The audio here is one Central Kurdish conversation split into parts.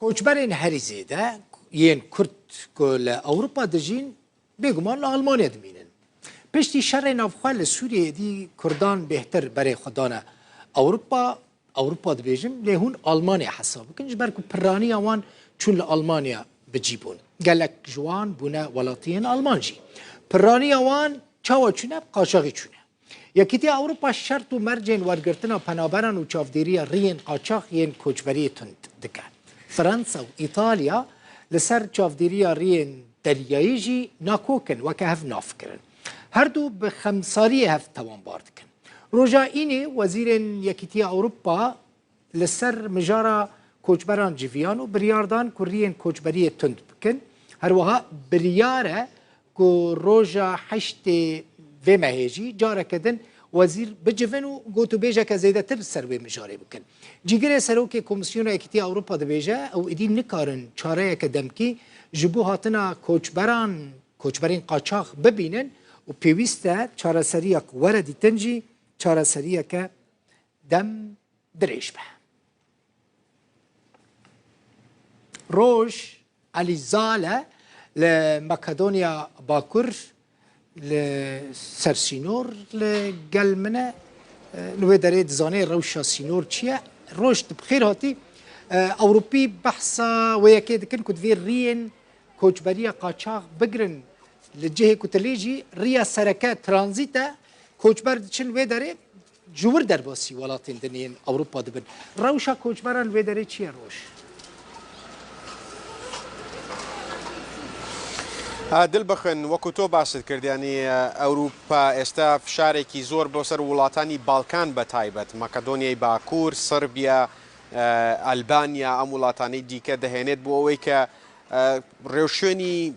Koçberên herî zêde yên Kurd ku li Ewropa dijîn bêguman li Almanya dimînin. Piştî şerê navxwe li Sûriyeyê êdî Kurdan bêhtir berê xwe dane Ewropa, Ewropa dibêjim lê hûn Almanya hesab bikin ji ber ku piraniya wan çûn li Almanya bi cî bûn. Gelek ji wan bûne welatiyên Alman jî. Piraniya wan çawa çûne bi qaçaxî çûne. Yekîtiya Ewropa şert û mercên wergirtina penaberan û çavdêriya riyên qaçax yên koçberiyê tund dike. Fransa û Îtalya li ser çavdêriya riyên deryayî jî nakok in, weke hev nafikirin. Her du bi xemsariyê hev tawanbar dikin. Roja Înê wezîrên Yekîtiya Ewropa li ser mijara koçberan civiyan û biryar dan ku riyên koçberiyê tund bikin. Her wiha biryar e ku roja heştê vê mehê jî careke din wezîr bicivin û gotûbêjeke zêdetir li ser wê mijarê bikin. Cîgirê Serokê Komîsyona Yekîtiya Ewropa dibêje ew êdî nikarin çareyeke demkî ji bo hatina koçberan, koçberên qaçax bibînin û pêwîst e çareseriya ku were dîtin jî çareseriyeke dem dirêj be. Roj Elî Zale li Makedonya Bakur li ser sînor li gel min e. Li wê derê dizanê rewşa sînor çi ye. Roj tu bi xêr hatî. Ewropî behsa wê yekê dikin ku divê riyên koçberiya qaçax bigirin li cihê ku tu lê jî riya sereke tranzît e. Koçber diçin wê derê Ji wir derbasî welatên din yên Ewropa dibin. Rewşa koçberan li wê derê çi ye Roj? Dil bixwin wekû تۆ باست کرد یانی ئەوروپا ئێستا فشارێکی زۆر بۆ سەر وڵاتانی باڵکان بە تایبەت مەکەدۆنیای باکوور، سڕبیا، ئەلبانیا ئەم وڵاتانەی دیکە دەهێنێت بۆ ئەوەی کە ڕێوشوێنی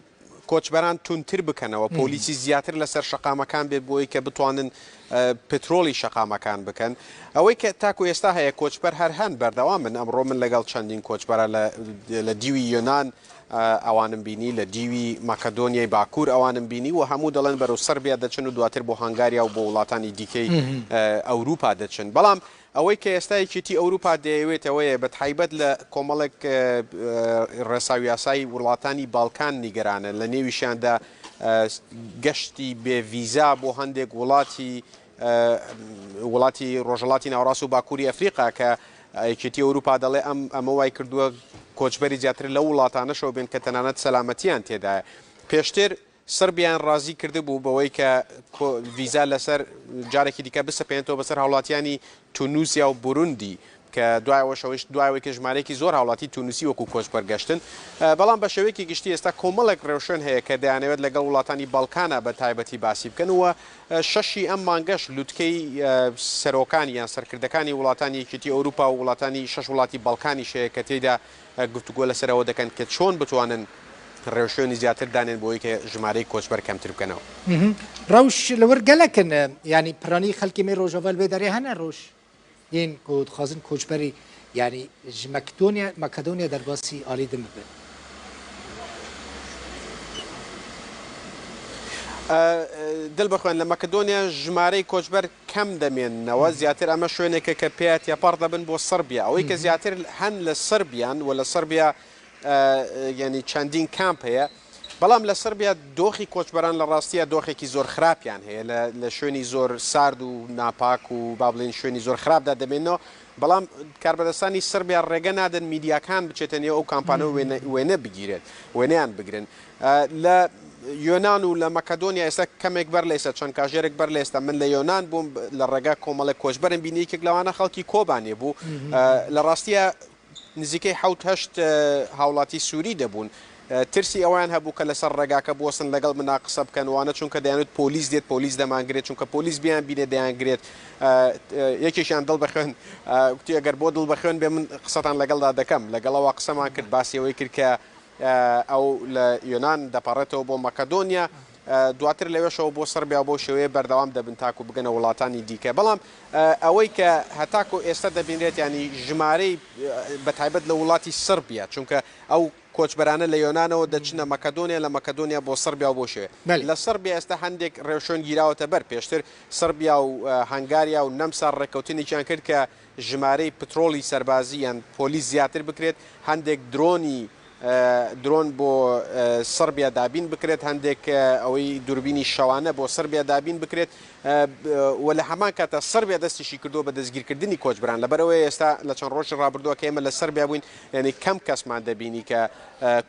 کۆچبەران توندتر بکەنەوە، پۆلیسی زیاتر لەسەر شەقامەکان بێت بۆ ئەوەی کە بتوانن پترۆڵی شەقامەکان بکەن. ئەوەی کە تاکو ئێستا هەیە کۆچبەر هەر هەن بەردەوامن، ئەمڕۆ من لەگەڵ چەندین کۆچبەرە لە دیوی یۆنان ئەوانم بینی، لە دیوی مەکەدۆنیای باکوور ئەوانم بینی و هەموو دەڵێن بەرەو سڕبیا دەچن و دواتر بۆ هەنگاریا و بۆ وڵاتانی دیکەی ئەوروپا دەچن. بەڵام ئەوەی کە ئێستا یەکێتی ئەوروپا دەیەوێت ئەوەیە بە تایبەت لە کۆمەڵێک ڕێسا و یاسای وڵاتانی باڵکان نیگەرانە لە نێویشیاندا گەشتی بێ ڤیزا بۆ هەندێک وڵاتی وڵاتی ڕۆژهەڵاتی ناوەڕاست و باکووری ئەفریقا کە یەکێتی ئەوروپا دەڵێ ئەم ئەمە وای کردووە کۆچبەری زیاتر لەو وڵاتانەشەوە بێن کە تەنانەت سەلامەتیان تێدایە پێشتر سڕبیایان ڕازی کردبوو بەوەی کە ڤیزا لەسەر جارێکی دیکە بسەپێنێتەوە بەسەر هاوڵاتیانی تونوسیا و بوروندی کە دوای ئەوەش ئەوەیش دوای ئەوەی کە ژمارەیەکی زۆر هاوڵاتی تونسی وەکو کۆچبەر گەشتن بەڵام بە شێوەیەکی گشتی ئێستا کۆمەڵێک ڕێوشوێن هەیە کە دەیانەوێت لەگەڵ وڵاتانی بەڵکانا بە تایبەتی باسی بکەن و شەشی ئەم مانگەش لوتکەی سەرۆکان یان سەرکردەکانی وڵاتانی یەکێتی ئەوروپا و وڵاتانی شەش وڵاتی بەڵکانیش هەیە کە تێیدا گفتوگۆ لەسەر ئەوە دەکەن کە چۆن بتوانن ڕێوشوێنی زیاتر دانێن بۆ ئەوەی کە ژمارەی کۆچبەر کەمتر بکەنەوە. ڕەوش لەور گەلەکن یانی پرانی خەلکی مێ ڕۆژاڤا لوێ دەرێ هەنە ڕۆژ yên ku dixwazin koçberî yanî ji Makedonya Makedonya derbasî alî din bibin. دل بخوێن لە مەکدۆنیا ژمارەی کۆچبەر کەم دەمێننەوە، زیاتر ئەمە شوێنێکە کە پێیا تێپەڕ دەبن بۆ سڕبیا، ئەوەی کە زیاتر هەن لە سڕبیان و لە سڕبیا یانی چەندین کامپ هەیە، بەڵام لە سڕبیا دۆخی کۆچبەران لە ڕاستیا دۆخێکی زۆر خراپیان هەیە لە شوێنی زۆر سارد و ناپاک و با بڵێین شوێنی زۆر خراپدا دەمێننەوە، بەڵام کاربەدەستانی سڕبیا ڕێگە نادەن میدیاکان بچێتە نێو ئەو کامپانە و وێنە بگیرێت وێنەیان بگرن. لە یۆنان و لە مەکەدۆنیا ئێستا کەمێک بەر لە ئێستا چەند کاژێرێک بەر لە ئێستا من لە یۆنان بووم لە ڕێگا کۆمەڵێک کۆچبەرم بینی یەکێک لەوانە خەڵکی کۆبانێ بوو لە ڕاستیە نزیکەی حەوت هەشت هاوڵاتی سووری دەبوون ترسی ئەویان هەبوو کە لەسەر ڕێگاکە بوەستن لەگەڵ منا قسە بکەن وانە چونکە دەیانوت پۆلیس دێت پۆلیس دەمانگرێت چونکە پۆلیس بیان بینێ دەیانگرێت یەکێکیان دڵ بەخوێن گوتی ئەگەر بۆ دڵ بەخوێن بێ من قسەتان لەگەڵدا دەکەم لەگەڵەوە قسەمان کرد باسی ئەوەی کرد کە ئەو لە یۆنان دەپەڕێتەوە بۆ مەکەدۆنیا. دواتر لەوێشەوە بۆ سڕبیا و بەو شێوەیە بەردەوام دەبن تاکو بگەنە وڵاتانی دیکە. بەڵام ئەوەی کە هەتاکو ئێستا دەبینرێت یانی ژمارەی بە تایبەت لە وڵاتی سڕبیا چونکە ئەو کۆچبەرانە لە یۆنانەوە دەچنە مەکەدۆنیا لە مەکەدۆنیا بۆ سڕبیا و بەو شێوەیە لە سڕبیا ئێستا هەندێک ڕێوشوێن گیراوەتە بەر پێشتر سڕبیا و هەنگاریا و نەمسا ڕێککەوتنێکیان کرد کە ژمارەی پترۆڵی سەربازی یان پۆلیس زیاتر بکرێت، هەندێک درۆنی درۆن بۆ سڕبیا دابین بکرێت، هەندێک ئەوەی دوربینی شەوانە بۆ سڕبیا دابین بکرێت و لە هەمان کاتدا سڕبیا دەستیشی کردووە بە دەستگیرکردنی کۆچبران. لەبەرئەوەی ئێستا لە چەند ڕۆژی ڕابردووە کە ئێمە لە سڕبیا بووین یانی کەم کەسمان دەبینی کە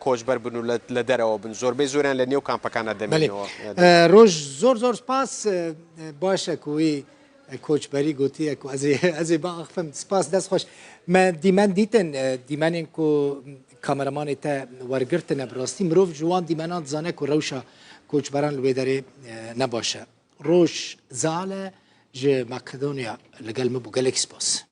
کۆچبەر بن و لە دەرەوە بن، زۆربەی زۆریان لە نێو کامپەکانا بەلێ دەمێنەوە. ڕۆژ زۆر زۆر سپاس باشە کوی کۆچبەری گوتیە کو ئەزێ ئەزێ بئاخفم سپاس دەست خۆش me dîmen dîtin dîmenên ku kameramanê te wergirtine bi rastî mirov ji wan dîmenan dizane ku rewşa koçberan li wê derê ne baş e. Roj Zale ji Makedonya li gel min bû gelekî spas.